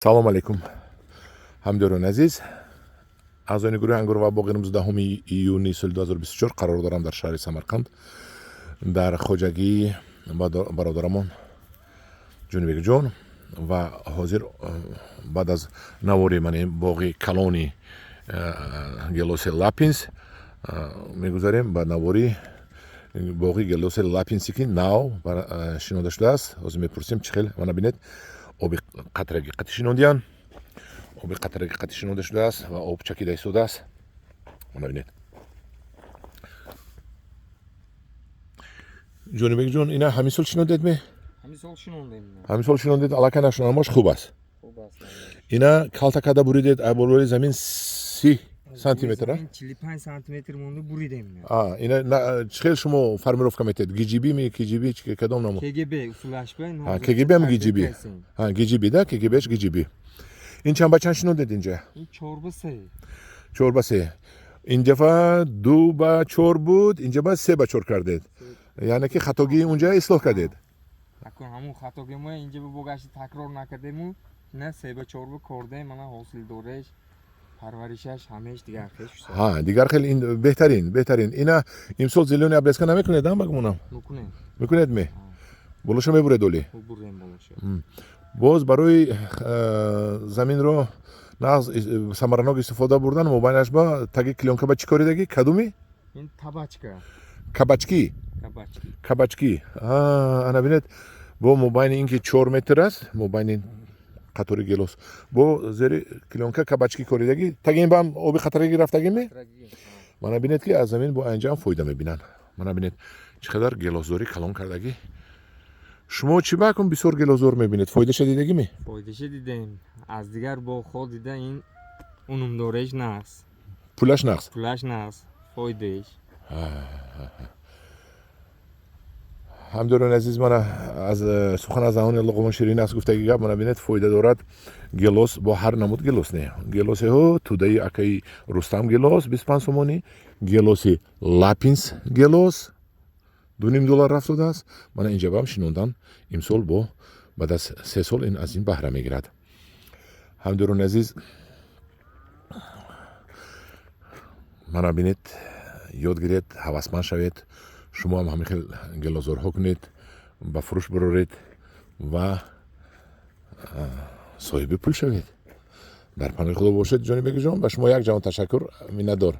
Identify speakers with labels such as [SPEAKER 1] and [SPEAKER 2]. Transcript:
[SPEAKER 1] Салом алейкум, ҳамдиёрони азиз. Аъзоёни гурӯҳи Ангур ва боғи 19 июни соли 2024 қарор дорам дар шаҳри Самарқанд, дар хоҷагии бародарамон Ҷонибекҷон. Ва ҳозир баъд аз навори мани боғи калони гелоси Лапинс мегузарем ба навори боғи гелоси Лапинсе, ки нав шинонда шудааст. Ҳозир мепурсем, чӣ хел. Мана бинед, оби қатраги қати шинондиян, оби қатраги қати шинонда шудааст ва об чакида истодааст. Мана бинед, Ҷонибекҷон, ина ҳамин сол шинондед ме?
[SPEAKER 2] Ҳамин сол шинондем.
[SPEAKER 1] Ҳамин сол шинондед, аллакай нашунамош хуб аст.
[SPEAKER 2] Хуб аст.
[SPEAKER 1] Ина калта карда буридед, болои замин 30 сантиметр?
[SPEAKER 2] 45 сантиметр монда буридем.
[SPEAKER 1] Ина чӣ хел шумо формировка метиҳед? ГГБ ми, КГБ, кадом намо?
[SPEAKER 2] КГБ усулаш.
[SPEAKER 1] КГБ ам ГГБ, ГГБ да, КГБш ГГБ. Ин чанд ба чанд шинондед инҷа?
[SPEAKER 2] Ин 4 ба 3.
[SPEAKER 1] 4 ба 3. Ин дафъа 2 ба 4 буд, инҷа ба 3 ба 4 кардед, яъне ки хатогии унҷа ислоҳ кардед.
[SPEAKER 2] Ҳамун хатоги мо инҷа бо гашти такрор накардему, на 3 ба 4 ба кордем. Мана ҳосилдореш, парваришаш, ҳамааш дигар хел шуд.
[SPEAKER 1] Ҳа, дигар хел. Ин беҳтарин, беҳтарин. Ина имсол зелёный обрезка намекунед, ба гумонам?
[SPEAKER 2] Мекунем.
[SPEAKER 1] Мекунед ме? Болоша мебуред оли?
[SPEAKER 2] Бурем болоша.
[SPEAKER 1] Боз барои заминро нағз, самаранок истифода бурдан, мобайнаш ба таги клёнка ба чӣ коридагӣ, кадуми?
[SPEAKER 2] Ин табачка.
[SPEAKER 1] Кабачки.
[SPEAKER 2] Кабачки.
[SPEAKER 1] Кабачки. Ана бинед, бо мобайни ин ки 4 метр аст, мобайни қатори гелос бо зери клёнка кабачки коридагӣ. Таги ин баам оби қатраги рафтагӣ ме? Мана бинед, ки аз замин бо анҷам фоида мебинанд. Мана бинед, чӣ қадар гелосдорӣ калон кардагӣ. Шумо чӣ бакун бисёр гелосдор мебинед, фоидаша дидагӣ ме?
[SPEAKER 2] Фоидаша дидем. Аз дигар боғҳо дида, ин унумдореш нағз.
[SPEAKER 1] Пулаш нағз.
[SPEAKER 2] Пулаш нағз, фоидаеш.
[SPEAKER 1] Ҳамдиёрони азиз, мана аз сухан аз заҳони луқмон ширин аст гуфтаги гап. Мана бинед, фоида дорад гелос. Бо ҳар намуд гелос не, гелосеҳо тӯдаи акаи Рустам гелос 25 сомонӣ, гелоси Лапинс гелос 2,5 доллар рафтодааст. Мана инҷа баам шинондан имсол, бо баъд аз 3 сол ин аз ин баҳра мегирад. Ҳамдиёрони азиз, мана бинед, ёд гиред, ҳавасманд шавед, шумо ҳам ҳамин хел гелозорҳо кунед, ба фурӯш бироред ва соҳиби пул шавед. Дар паноҳи Худо бошед. Ҷонибекҷон, ба шумо як ҷаҳон ташаккур, миннатдор.